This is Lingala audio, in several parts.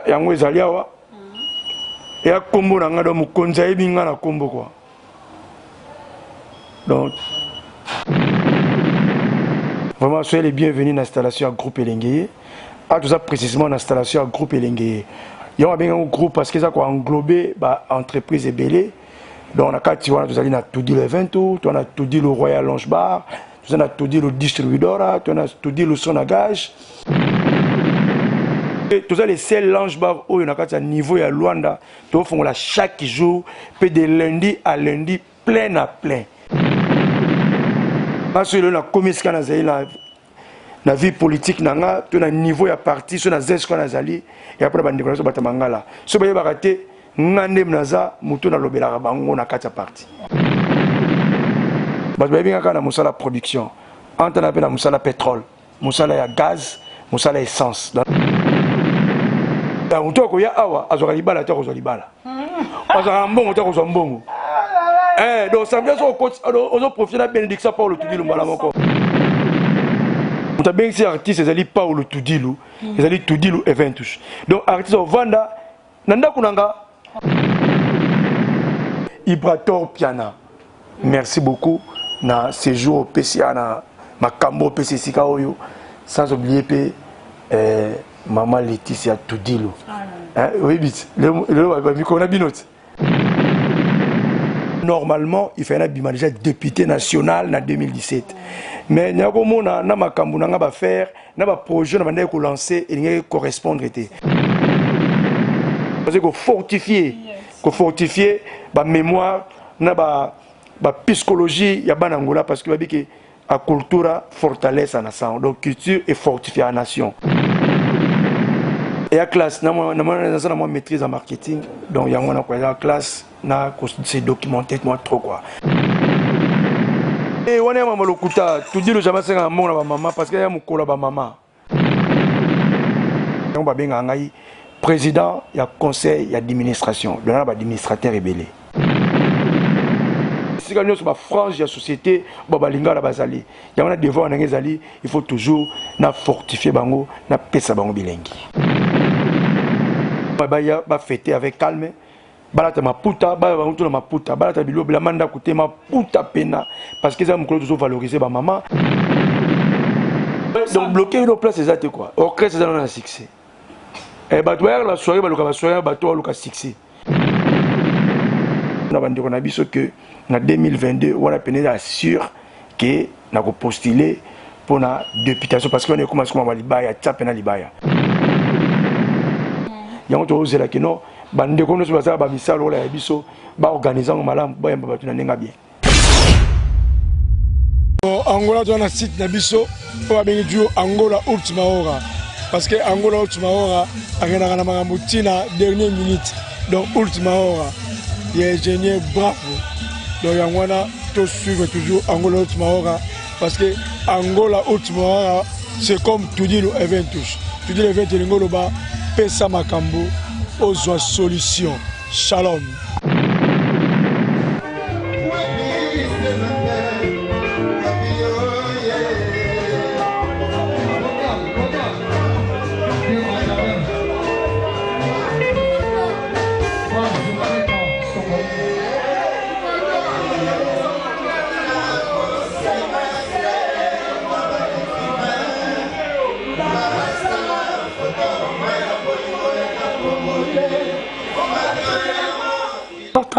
Yango ezali awa eya nkombo na ngai, donc mokonzi ayebi ngai na nkombo quoi. Donc vraiment, soyez les bienvenus na installation ya groupe Elengeye. Ah, toza précisément na installation ya groupe Elengeye. Yango abengango groupe parce que eza koenglobe baentreprise ebele. Donc na kati wana tozali na Tudilo Evento, toza na Tudilo Royal Lounge Bar, toza na Tudilo Distribuidora, toza na Tudilo Sonagage. Toza le seul lounge bar oyo na kati ya niveau ya Luanda tofongola chaque jour mpe de lundi à lundi, plein à plein. Nga lelo nakomi esika nazali na vie politique na nga to na niveau ya parti, so naza esika nazali, ya mpona bandeko na biso bato mangala so bayebaka te nga nde naza motu nalobelaka bango na kati ya parti. Bato bayebi nga kaka na mosala production, antana mpe na mosala pétrole, mosala ya gaz, mosala essence. Moto akoya awa azwaka libala te, akozwa libala, azwaka mbongo te, akozwa mbongo. Donc samedi so ozoprofite na bénédiction Paulo Tudilu mbala moko. Moto abengisi artiste ezali Paulo Tudilu, ezali Tudilu Eventus. Donc artiste ovanda na ndako na nga. Ibrator Piana, merci beaucoup na séjour opesi ya na makambo opesi esika oyo, sans oublier mpe mama Leticia Tudilu. Oyebi ti lelo bamikolo na bino ti normalement il fallait nabima déjà député national na 2017, mais nakomona na makambo na nga bafaire na baprojet na bandaki kolancer elingaki correspondre te. Parce kofortifier bamémoire na bapsychologie ya bana Angola, parce que babiki a cultura fortalece a nação, donc culture efortifie la nation. Eya classe, naza na mwa maîtrise en marketing, donc yango wana koya classe na se documenter moi trop quoi. E wana ya mama lokuta, Tudilu jamais asengaka mbongo na bamama, parce que ya mokolo ya bamama. Yango babengaka ngai président ya conseil ya administration, donc na baadministrateur ebele esika nyonso, bafrange ya société bo balingala bazali. Yango na devoir ndenge ezali, il faut toujours na fortifier bango, napesa bango bilengi, baya bafete avec calme, balata maputa, baya bango tuna maputa, balata biloko bilamba ndako te, maputa pena, parce que eza mokolo tozovaloriser bamama. Donc bloquer ino place eza te quoi, orchestre eza na succès. Bato bayaka na soirée, baluka basoirée, bato baluka succès na bandeko na biso ke na 2022 wana pene eza sûr ke na kopostuler mpona députation, parce que wana ekoma sikoma libaya tia pena libaya. Yango tozozelaki no bandeko nyonso bazala bamisala lokola ya biso, baorganize yango malamu, bayamba bato na ndenge bien. Angola, toza na site na biso oyo babengi duo Angola Ultima Hora, parce que Angola Ultima Hora akendaka na makambo ntina dernière minute. Donc Ultima Hora ya ingénieur Bravo. Donc yango wana tosuivre toujours Angola Ultima Hora, parce que Angola Ultima Hora, c'est comme Tudilu Eventus. Tudilu Event elingi oloba pesa makambo, ozwa solution. Shalom.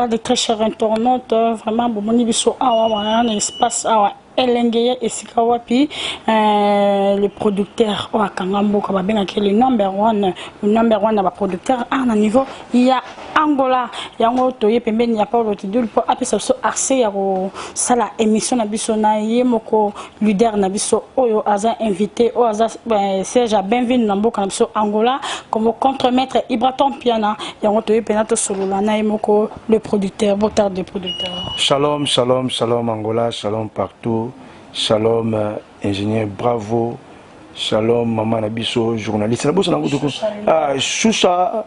De très chers internautes, vraiment bomoni biso awa wana na espace awa Elenge ye esika wapi le producteur oyo akanga mboka, babengaki le number one, le number one na baproducteur a na niveau ya Angola. Yango toye pembeni ya Paulo Tudul mpo apesa biso accès ya kosala émission na biso na ye moko, leader na biso oyo aza invité, oyo aza Serge Benvenu na mboka na biso Angola comme contremaître Ibraton Piana. Yango toye mpena tosolola na ye moko, le producteur. Boa de producteur. Shalom, shalom, shalom Angola, shalom partout, shalom ingénieur Bravo, shalom mama na biso journaliste na boso nango ah, Shusha,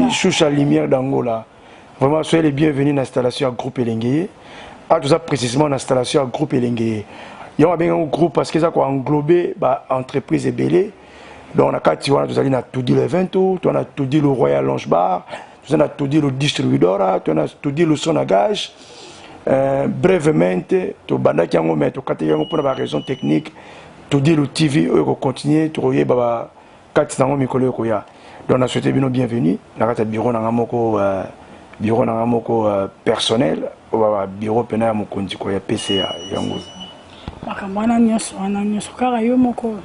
Shusha Lumière d'Angola. Vraiment, soyez les bienvenus na installation ya groupe Elengeye. Ah, toza précisément na installation ya groupe Elengeye. Yango abengango groupe parce que eza koenglobe baentreprise ebele. Donc na kati wana tozali na Tudilu Evento, toza na Tudilu Royal Lounge Bar, toza na Tudilu Distribuidora, toza na Tudilu Sonagage. Brevemente tobandaki yango, mais tokataki yango mpona baraison technique. Tudilu TV oyo ekocontinue, tokoyeba bakati nango mikolo ekoya. Donc na souhaite bino bienvenue na kati ya bureau na nga moko, bureau na nga moko personnel, oyo bureau pena ya mokonzi ko ya PCA yango. Makambo wana nyonso, wana nyonso kaka yo moko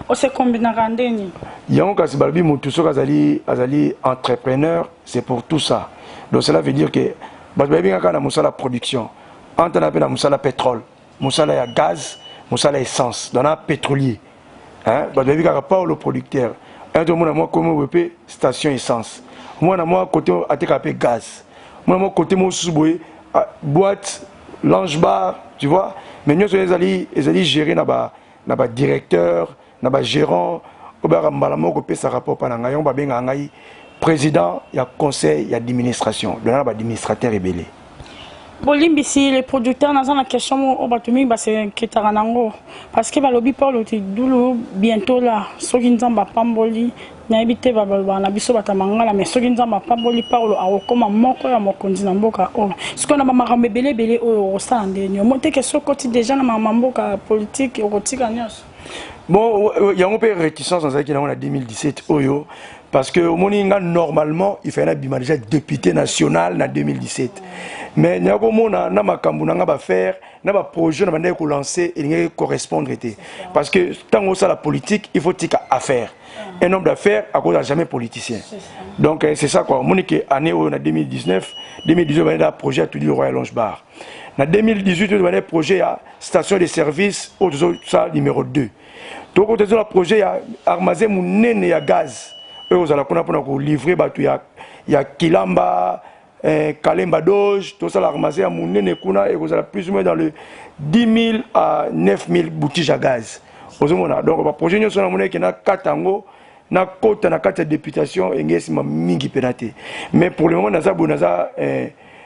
ose kombinaka ndeni? Yango kasi balobi motu soki azali entrepreneur, c'est pour tout ça. Donc cela veut dire que bato bayebi kaka na mosala production, antana mpe na mosala pétrole, mosala ya gaz, mosala essence. Donc na pétrolier, hein, bato bayebi kaka Paulo producteur. Tomona mwa komi boye mpe station essence, mwana mwa côté atekaka mpe gaz, mwana mwa côté mosusu boye boîte, lounge bar, tu vois. Mais nyonso ezali géré na badirecteur, na bagérant oyo bayaka mbala moko kopesa rapport mpa na ngai. Yango babengaka ngai président ya conseil ya administration, donc na baadministrateur ebele. Bolimbisi, les producteurs, naza na question moko oyo bato mingi baseketaka nango, parce que balobi Paulo Tudilu bientôt là, soki Nzambe apamboli, nayebi te, balobaka na biso bato ya mangala, mais soki Nzambe apamboli, Paulo akokóma moko ya mokonzi na mboka oyo. Sikoyo na bamakambo ebele ebele oyo okosala ndeni? Omo teke soki okoti déjà na makambo ya mboka politique, okotika nyonso? Bon, yango mpe réticence nazalaki nango na 2017 oyo, parce que omoni nga, normalement il fallait nabima déjà député national na 2017, mais naya komona na makambo na nga bafaire na baprojet na bandaki kolancer elingaki correspondre te, parce que ntango osala politique, il faut tika affaire. Un homme d'affaires akozala jamais politicien. Donc c'est ça quoi. Omoni ke année oyo na 2019, 2018 bandaki projet ya Tudilu Royal Lounge Bar, na 2018 oyo bandaki projet ya station de service oyo tozosala numéro 2, tokota toza na projet ya armazin monene ya gaz oyo ozala kuna mpona kolivre bato ya Kilamba, Kalemba Doge. Tosala armazin ya monene kuna, ekozala plus ou moins dans le 10 000 à 9 000 bouteilles ya gaz. Ozomona, donc baprojet nyonso na moneke na kata yango, nakota na kati ya députation enge esima mingi mpena te. Mais pour le moment naza boye, naza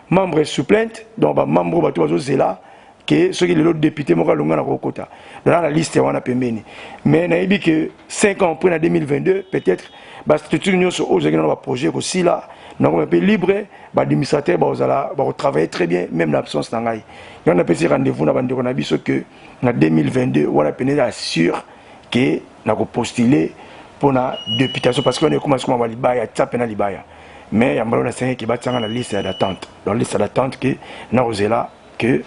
membre supplente, donc bamembre oyo bato bazozela ke soki lelo député moko alonga na kokota dans la liste wana pembeni. Mais nayebi ke 5 ans après, na 2022, peut-être bastructure nyonso oyo ozalaki nano baprojet ekosila, nakoma mpe libre, baadministrateur bakozala bakotravailler très bien même na absence na ngai. Yango napesi rendez-vous na bandeko na biso ke na 2022 wana pene assure ke nakopostule mpona députation, parce que wana ekoma sikoma balibaya tia mpena libaya. Mais ya mbala nasengaki batianga na liste ya d'attente, dans liste d'attente ke nakozela ke.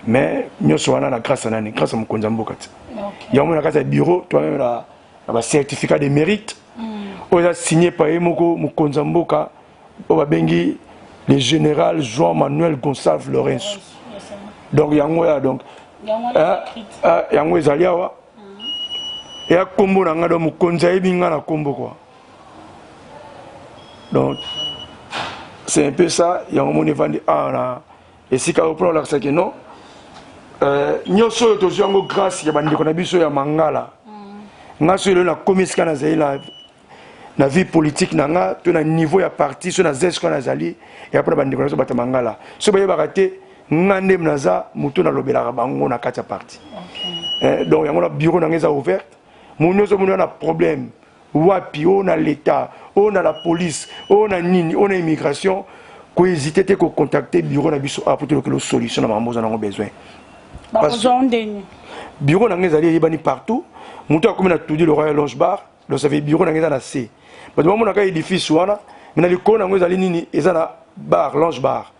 Mais nyonso wana na grâce ya nani? Grâce ya mokonzi ya mboka ti. Yango na kati ya bureau toi-même na bacertificat de mérite oyo eza signé par ye moko mokonzi ya mboka oyo babengi le général João Manuel Gonçalves Lourenço. Donc yango ya donc yango ezali awa eya nkombo na ngai. Donc mokonzi ayebi ngai na nkombo quoi. Donc c'est un peu ça. Yango moni evandi awa na esika oyo mpona olakisaki non, nyonso oyo tozwi yango grâce ya bandeko na biso ya mangala. Nga soki lelo nakomi esika nazali na vie politique na nga to na niveau ya parti, so naza esika nazali, eya mpona bandeko na biso bato ya mangala. So bayebaka te, nga nde naza moto nalobelaka bango na kati ya parti. Donc yango na bureau na nga eza ouverte. Mo nyonso moni wana problème wapi, oyo na l'état, oyo na la police, oyo na nini, oyo na immigration, kohésite te kocontacte bureau na biso awa po tolokela solution na makambo oza nango besoin. Bakozwa ndeni? Bureau na ngai ezali eyebani partout. Moto akomi na Tudilu Royal Lounge Bar, donc ça fait bureau na ngai eza na se. Bato bamonaka édifice wana, mais na likolo nango ezali nini? Eza na bar, lounge bar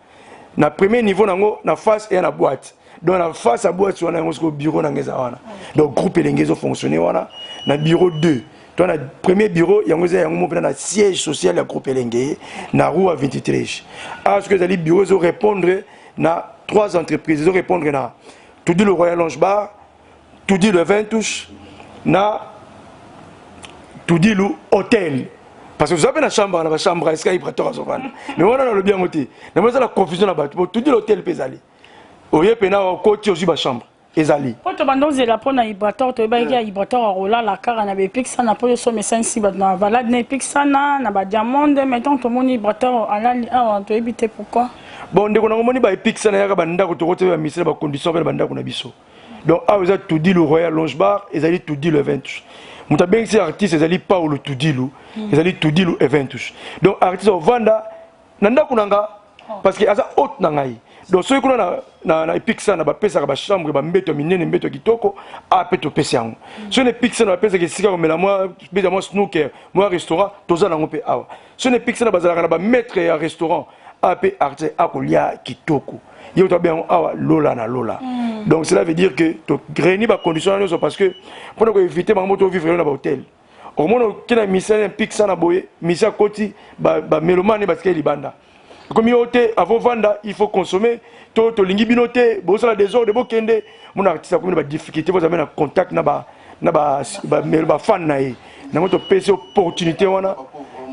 na premier niveau nango, na face eya na boîte. Donc na face ya boîte wana, yango sikoyo bureau na ngai eza wana. Donc groupe Elenge ezofonctionne wana na bureau 2 to na premier bureau. Yango eza yango mo mpena na siège social ya groupe Elenge na rue 23. Awa soki ezali bureau, ezorépondre na trois entreprises: ezorépondre na Tudilu Royal Lounge Bar, Tudilu Eventus na Tudilu Hotel, parce que toza mpe na chambre, na bachambre esika Ibrator azovanda. Mais wana nalobi yango te, namoni eza na confusion na bato. Bo Tudilu Hotel mpe ezali, oye mpena okoti, ozwi bachambre ezali. Po tobanda ozela mpo na Ibrator, toyebaki ya Ibrator akolala kaka na baepikisana mpo yo so esanisi bato na valade na epikisana na badiamonde. Mais tant tomoni Ibrator alali awa, toyebi te pourquoi. Bon, ndeko nango, moni baepikisana yaka bandako, tokoti bamisala bacondition mpe na bandako na biso. Donc awa eza Tudilu Royal Lounge Bar, ezali Tudilu Eventus. Moto abengisi artiste ezali Paulo Tudilu, ezali Tudilu Eventus. Donc artiste ovanda na ndako na nga parce que aza hôte na ngai. Donc soki kuna na Epixana bapesaka bachambre, bambeto ya minene, mbeto ya kitoko, a mpe topesi yango. Soki na Epixana bapesaka esika komela mwa beta, mwa snooker, mwa restaurant, toza nango mpe awa. Soki na Epixana bazalaka na bamaître ya restaurant, a mpe artiste akolia kitoko. Ye moto abenga yango awa lola na lola. Donc cela veut dire que toréunir bacondition wana nyonso parce que mpona koéviter bango tovivre yo na bahotel. Okomona oke na mission ya Mpikisa na boye, mission akoti, bamélomane batikali libanda. Ekomi yo te, avant vanda il faut consommer. To tolingi bino te, bosala désordre, bokende. Mona artiste akomi na badifficulté, bozala na contact na bafan na ye. Yango topesi opportunité wana,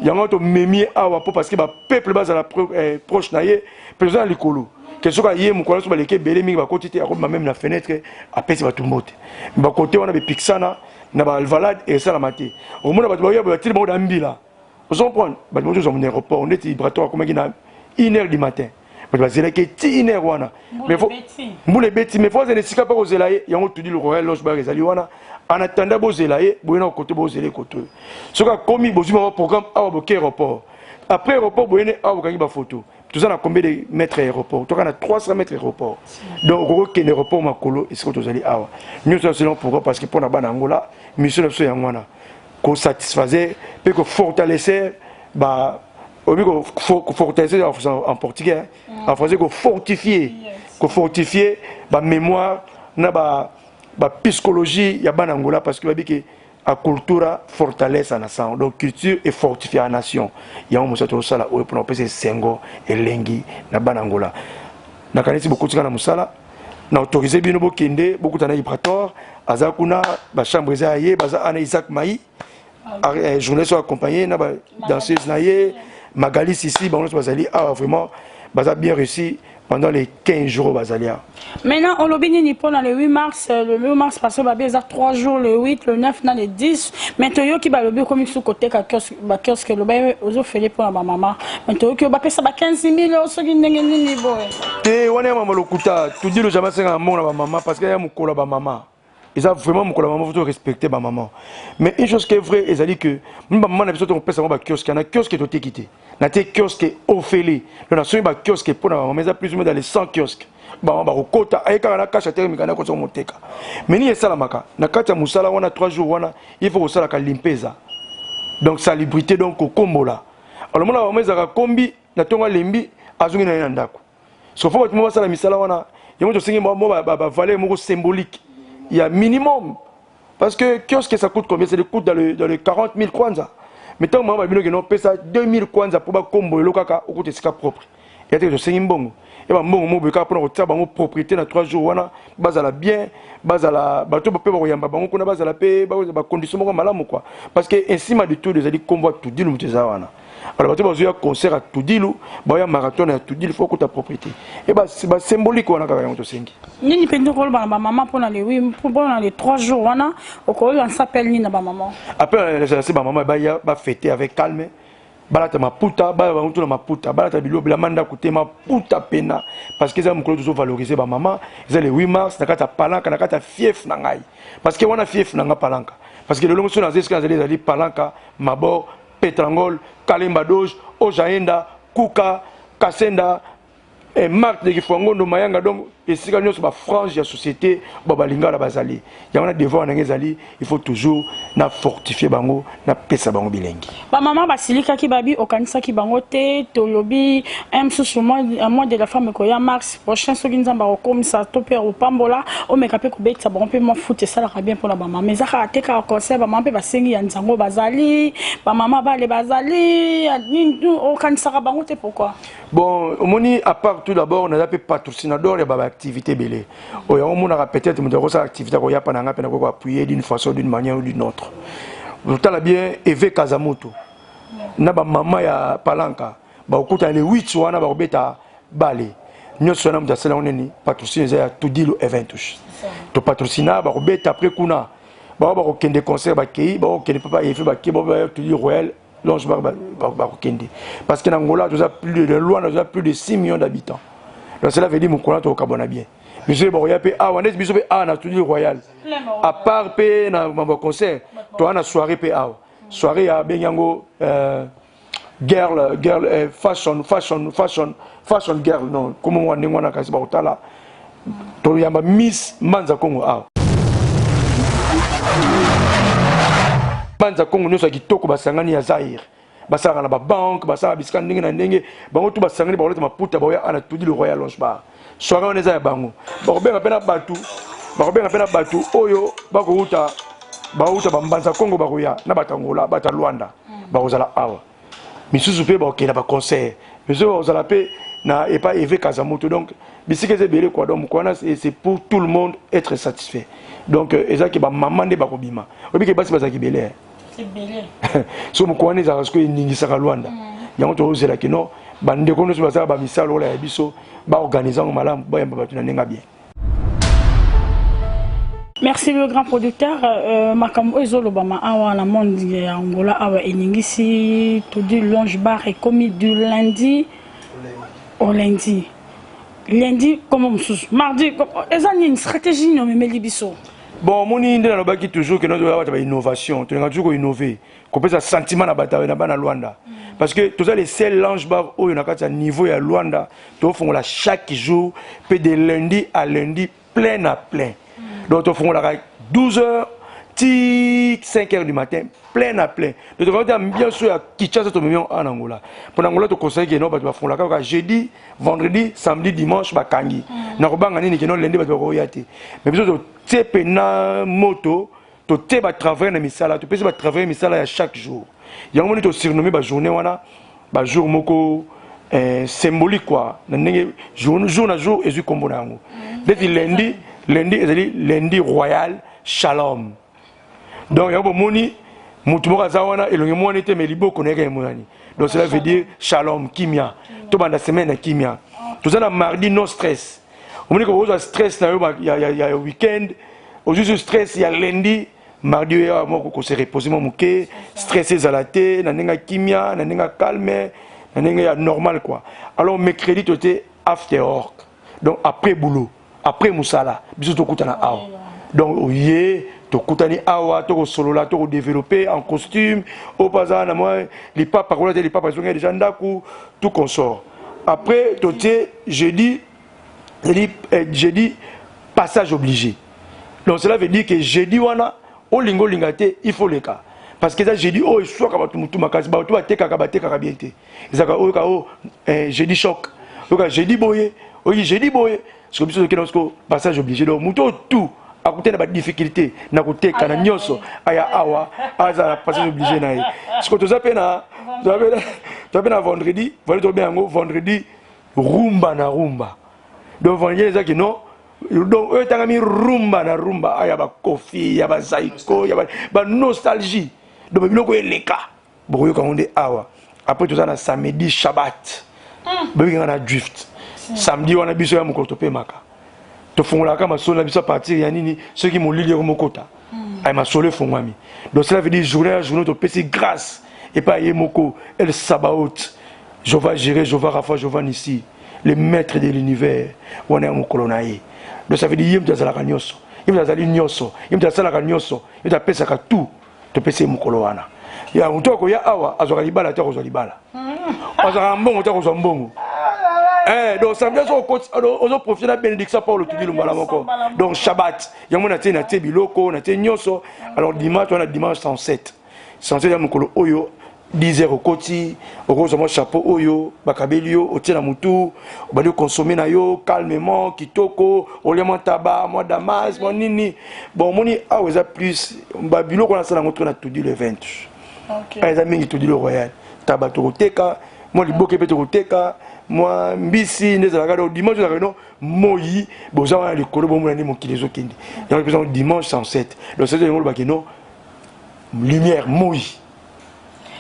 yango tomemi ye awa mpo parce que bapeuple bazala proche na ye mpe toza na likolo ke soki aye mokolo nyonso, baleki ebele mingi, bakoti te, akobima même na fenêtre, apesi bato mbote. Bakote wana bepikisana na baalvalade, esalama te. Omona bato baoya boye, batili bango na mbila. Ozocomprendre, bato mosusu na aéroport neti Vibrator akomaki na 1 heure du matin, bato bazelaki ti 1 heure wana. Mbula ebeti, mais faut azala esika mpo kozela ye. Yango tudi le Royal Loge Bar ezali wana en attendant bozela ye boye na kote, bozela ye kote oyo. Soki akomi, bozwi mama programme awa, boke aéroport. Après aéroport, boyene awa, bokangi bafoto. Toza na combien de mètres aéroport? Toka na 300 mètres aéroport. Donc okokende aéroport makolo. Esika tozali awa nyonso selon pourquoi? Parce que mpo na bana yango la mission na biso yango wana, kosatisfaire mpe kofortalecer ba obi kofortalecer en portugais, en français kofortifier, kofortifier bamémoire na bapsychologie ya bana Angola, parce que babi ke a cultura fortalece a nação. Donc culture efortifie a nation. Yango mosala tozosala oyo mpona kopesa esengo, elengi na bana Angola. Nakanisi bokotika na mosala na autorise bino, bokende bokuta na Ibrator, aza kuna, bachambre eza ya ye. Baza ana Isaac Mai, journaliste oyo accompagné na badanseuse na ye Magali Sisi. Bango nyonso bazali awa, vraiment baza bien réussi pendant les 15 jours bazali awa. Maintenant, olobi nini mpona le 8 mars? Le 8 mars, parce que babi eza 3 jours, le 8, le 9 na le 10. Mais toyoki balobi okomi biso koteka bakiosque, eloba ozofele mpona bamama. Mais toyoki bapesa ba 15 000, soki ndenge nini boye? Te, wana ya mama lokuta. Tudilo jamais asengaka mbongo na bamama, parce que ya mokolo ya bamama eza vraiment mokolo ya mama, faut respecter bamama. Mais une chose qui est vraie ezali que mi bamama na biso tokopesa bango bakiosque. Na kiosque toteki te, na te kiosque ofele. Donc nasomi bakiosque mpona bamama, eza plus ou moins dans les 100 kiosque. Bamama bakokota, aye kaka na kashe atelemika na kotisa moteka. Mais nini esalamaka na kati ya mosala wana, 3 jours wana, il faut kosalaka limpeza, donc salubrité, donc kokombola. Alors mona bamama ezalaka kombi na ntongo, alembi, azongi na ye na ndako. So faut bato mo basala misala wana. Yango tosengi mo bavaleur moko symbolique ya minimum, parce que kiosque, ça coûte combien? C'est le coûte dans le 40 000 kwanza. Mais ntango mama babino kende opesa 2 000 kwanza mpo bakombo elo kaka, okuta esika propre ya te. Tosengi mbongo ya bambongo mo boye kaka mpona kotia bango propriété na 3 jours wana, bazala bien, bazala bato mpe bakoyamba bango kuna, bazala mpe bacondition moko malamu quoi, parce que nsima de tout ezali kombo ya Tudilu. Moto eza wana, alors bato bazoya concert ya Tudilu, baoya marathon ya Tudilu, faut okuta propriété e basymbolique wana kaka. Yango tosengi. Nini mpenza okoloba na bamama mpona le 8, mpona le 3 jours wana? Okolansa appel nini na bamama? Appel nalance bamama, baya bafete avec calme, balata maputa, baya bango tuna maputa, balata biloko bilamba ndako te, maputa pena, parce que eza mokolo tozovaloriser bamama. Eza le 8 mars na kati ya Palanka, na kati ya fief na ngai, parce que wana fief na nga Palanka, parce que lelo mosusu naza esika nazali, ezali Palanka, Mabor, Petrangol, Kalemba Doge, Ojaenda, Kuka, Kasenda, Marthe de Kifangondo, Mayanga. Donc esika nyonso bafrange ya société ba balingala bazali. Yango na devoir na ngai ezali, il faut toujours na fortifier bango, napesa bango bilengi. Bamama basilikaki, babi okanisaki bango te. Tolobi mosusu mois de la femme ekoya mars prochain, soki Nzambe akokomisa to mpe akopambola, omeka mpe kobetisa bango mpe mwa foot. Esalaka bien mpona bamama. Eza kaka te kaka concert. Bamama mpe basengi ya nzango, bazali bamama bale bazali, okanisaka bango te, pourquoi? Bon, omoni, à part tout d'abord naza mpe patrocinador ya baactivité ebele oyo. Yango omonaka peut-être moto akosala activité, akoya pa na nga mpe nakoki koappuyer d'une façon, d'une manière ou d'une autre. Otala bien eve Kazamoto na bamama ya Palanka bakokutana le 8 wana, bakobeta bale nyonso wana. Moto asala yango nini? Patrocine eza ya Tudilo Eventus. Topatrocina, bakobeta. Après kuna bao bakokende concert, bakei, bakokende papa efe, bakei bao Tudilo Royal Lounge Bar, bakokende, parce que na Angola toza plus de loin, toza plus de 6 millions d'habitants. Donc cela veut dire mokolo tokokabwana bien. Misusu bakoya mpe awa, ndeti biso mpe awa na Studio Royal, à part mpe na mambo ya concert, toa na soirée mpe awa, soirée ya bengi yango girl girl, fashion fashion fashion fashion girl, non, kombo moko ndenge wana. Kasi bakotala, toyamba Miss Mbanza Kongo awa. Mbanza Kongo nyonso ya kitoko basangani, ya Zaire, basalaka na babanke, basalaka bisika ndenge na ndenge, bango tu basangani, bakoleta maputa, baoya ana Tudi le Royal Lounge Bar. Soirée wana eza ya bango. Bakobenga mpe na bato, bakobenga mpe na bato oyo bakouta, bauta bambanza Kongo, bakoya na bato Angola, bato ya Lwanda bakozala awa. Misusu mpe bakokenda baconcert, misusu bakozala mpe na epa Eve Kazamoto. Donc bisika eza ebele quoi. Donc wana, c'est pour tout le monde être satisfait. Donc ezalaki bamama nde bakobima, oyebike basi bazalaki ebele. So moko wana ezalaka sikoyo eningisaka Lwanda. Yango tozozelaki no bandeko nyonso bazala bamisala lokola ya biso, baorganize yango malamu, bayamba bato na ndenge bien. Merci le grand producteur. Makambo oyo ezolobama awa na monde ya Angola awa eningisi Tudi Lounge Bar, ekomi du lundi au lundi, lundi comme mosusu mardi. Eza nini stratégie nini omemeli biso? Bon, omoni nde nalobaki toujours ke notoya bato bainnovation, tolinga toujours koinnove, kopesa sentiment na bato na bana Lwanda, parce que toza le seul lounge bar oyo na kati ya niveau ya Lwanda tofongola chaque jour mpe de lundi à lundi, plein à plein. Donc tofungolaka 12 heures ti 5 heures du matin, plein à plein. Donc tokangi ambiance oyo ya Kinshasa, tomemi yango awa na Angola. Mpo na Angola tokonsaki keno bato bafungolaka kaka jeudi, vendredi, samedi, dimanche bakangi. Na kobanga nini? Keno lundi bato bakoya te. Mais biso totie mpena moto, totie batravaille na misala, topesi batravaille misala ya chaque jour. Yango moni tosurnomme bajournée wana bajour moko symbolique quoi, na ndenge jour, jour na jour ezwi nkombo na yango. Ndeti lundi, lundi ezali lundi royal shalom. Donc yango bomoni motu moko aza wana, elongi mwana te, mais liboko na ye kaka emonani. Donc cela veut dire shalom, kimia, tobanda semaine ya kimia. Toza na mardi no stress. Omoni kozwa stress na yo ya weekend, ozwi so stress ya lundi, mardi oyo moko kose repose mwa moke, stress ezala te, na ndenge ya kimia, na ndenge ya calme, na ndenge ya normal quoi. Alors mercredi tote after work, donc après boulot, après mosala, biso tokutana awa. Donc oye, tokutani awa, tokosolola, tokodéveloppe en costume oyo mpo aza na mwa lipapa kola te, lipapa ezongi déjà ndako, tout consort. Après totie jeudi, ezali jeudi passage obligé. Donc cela veut dire que jeudi wana, olinga olinga te, il faut leka, parce que eza jeudi oyo eswaka bato motu makasi, bato batekaka, batekaka bien te. Ezalaka oyo ka oyo jeudi choc, oyoka jeudi boye, oyoki jeudi boye. Siko biso tokenda siko passage obligé. Donc motu oyo tout akutani na badifficulté na koteka na nyonso, aya awa, aza na passage obligé na ye. Siko toza mpe na vendredi. Vendredi tobenga yango vendredi rumba na rumba. Donc vendredi ezaki non, donc oyo etangami rumba na rumba, aya bakofi ya bazaiko ya banostalgie, donc biloko eleka bokoyoka yango nde awa. Après toza na samedi shabbat, boyoki na drift. Samedi wana biso ya mokolo topemaka, tofungolaka masolo na biso a partir ya nini? Soki molili yango mokota, ay masolo efungwami. Donc cela veut dire journée ya journée topesi grâce epai ye moko El Sabaoth, Jova Jiré, Jova Rafa, Jova Nisi, le maître de l'univers. Wana ya mokolo na ye. Donc ça veut dire ye moto azalaka nyonso, ye moto azali nyonso, ye moto asalaka nyonso, ye moto apesaka tout. Topesi ye mokolo wana ya moto akoya awa, azwaka libala te, akozwa libala, azwaka mbongo te, akozwa mbongo. Donc samedi ozoprofite na bénédiction Paul Tudilu mbala moko. Donc shabbat yango natie biloko, natie nyonso. Alors dimanche wana, dimanche 107, 107 ya mokolo oyo, 10 heures okoti, okozwa mwa chapeau oyo bakabeli yo, otie na motu, obandi okonsome na yo calmement, kitoko, olia mwa taba, mwa damas, mwa nini. Bon, omoni awa eza plus babiloko wana, asala yango trop na Tudi le 20. Eza mingi Tudi le Royal, taba tokoteka, mwa liboke mpe tokoteka, mwa mbisi nde ezalaka. Donc dimanche ezalaka no moi, boza wana likolo, bomona nde mokili ezokende. Yango epesa dimanche 107. Donc c'est yango olobaki no lumière, moi.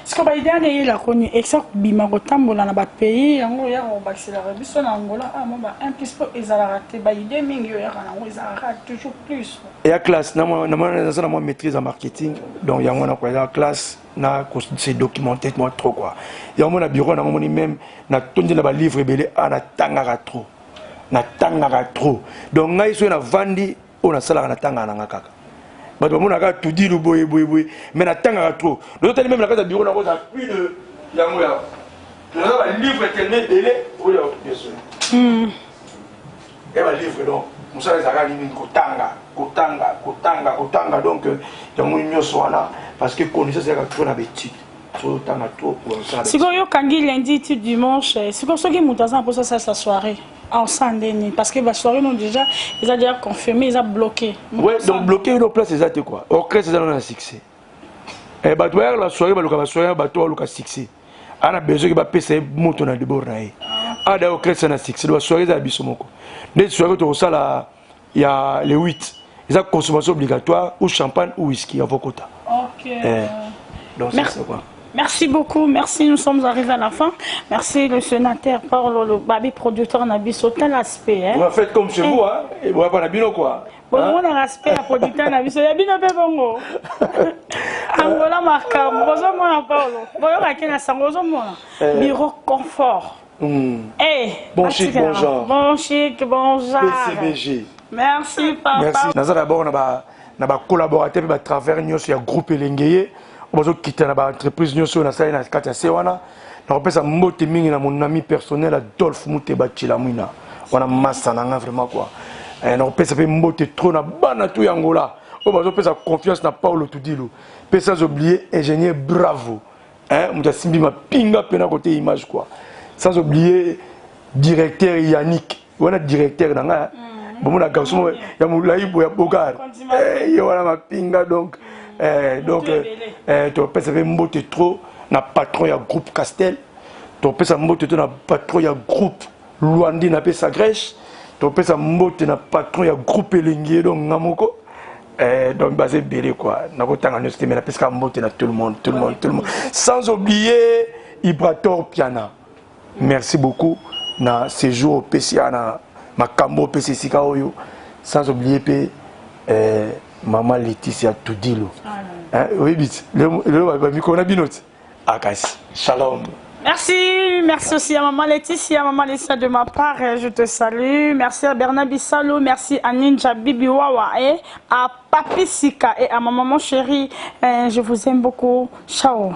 Siko baidée wana eyelaka oni esa kobima kotambola na bapays yango oyaka kobakiselaka biso na Angola ah, mo ba 1 plus mpo ezalaka te. Baidée mingi oyaka nango ezalaka toujours plus. Eya classe, naza na mwa maîtrise en marketing. Donc yango wana quoi, eza classe na se documenter moi trop quoi. Yango mona bureau nango, moni même natondi na balivre ebele a natangaka trop. Natangaka trop. Donc ngai soki navandi, oyo nasalaka, natangaka na nga kaka. Bato bamonaka Tudilu boye boye boye, mais natangaka trop. Tozotali même na kati ya bureau, nakozala plus de yango ya toza balivre tellement ebele oyo, bien sûr, ya balivre. Donc mosala ezalaka nini? Kotanga, kotanga, kotanga, kotanga. Donc yango nyonso wana, parce que connaissance ezalaka trop na baétude. Tozotanga trop. Sikoyo yokangi lundi ti dimanche. Sikoyo soki moto aza na mposa asalisa soirée, aosala ndeni? Parce que basoirée no déjà eza déjà confirmé, eza bloqué. Ouais, donc bloqué no place eza te quoi. Orchestre eza nano na succès. Bato bayaka na soirée, baluka basoirée, bato baluka succès, ana besoin ke bapesa ye moto na debord na ye. Ada orchestre na succès, basoirée eza ya biso moko. Nde soirée tokosala ya le 8 eza consommation obligatoire, ou champagne ou whisky avokota. Donc c'est ça quoi. Merci beaucoup, merci. Nous sommes arrivés à la fin. Merci le sénateur Paulo, le baby producteur na biso, tel aspect. Hein? On va faire comme chez vous, hein. Et on va pas la quoi. Bon, on a respect à producteur na biso. Ya bino pe bongo. Angola makambo, bozomona Paulo. Boyokaki na sango, ozomona. Bureau confort. Eh, Bon chic, bon genre. Bon chic, bon genre. PCBG. Merci papa. Merci. Naza d'abord na ba collaborateur pe ba travers nyonso ya groupe Elengeye oyo bazokita na baentreprise nyonso oyo nasali na kati ya se wana. Nakopesa mbote mingi na mon ami personnel Adolphe Muteba Chilamwina, wana masa na nga vraiment quoi. Nakopesa mpe mbote trop na bana tu ya Angola oyo bazopesa confiance na Paulo Tudilu, mpe sans oublier ingénieur Bravo, hein, moto asimbi mapinga mpena kote image quoi. Sans oublier directeur Yannick wana, directeur na ngai, bomona garçon ya molai boye ya bogar, ye wana mapinga. Donc topesa mpe mbote trop na patron ya groupe Castel, topesa mbote to na patron ya groupe Lwandi, napesa Grèce, topesa mbote na patron ya groupe Elengi, donc nga moko. Donc baza ebele quoi, nakotanga nyonso te, mais napesaka mbote na tout le monde, tout le monde, tout le monde, sans oublier Ibrator Piana. Merci beaucoup na séjour opesi ya na makambo opesi esika oyo. Sans oublier mpe mama Leticia Tudilo, oyebi ti lelo bamikolo na bino ti akasi. Shalom. Merci, merci aussi à maman Laetitia, maman Laetitia de ma part, je te salue. Merci à Bernard Bissalo, merci à Ninja Bibi Wawa et à Papi Sika et à ma maman chérie. Je vous aime beaucoup. Ciao.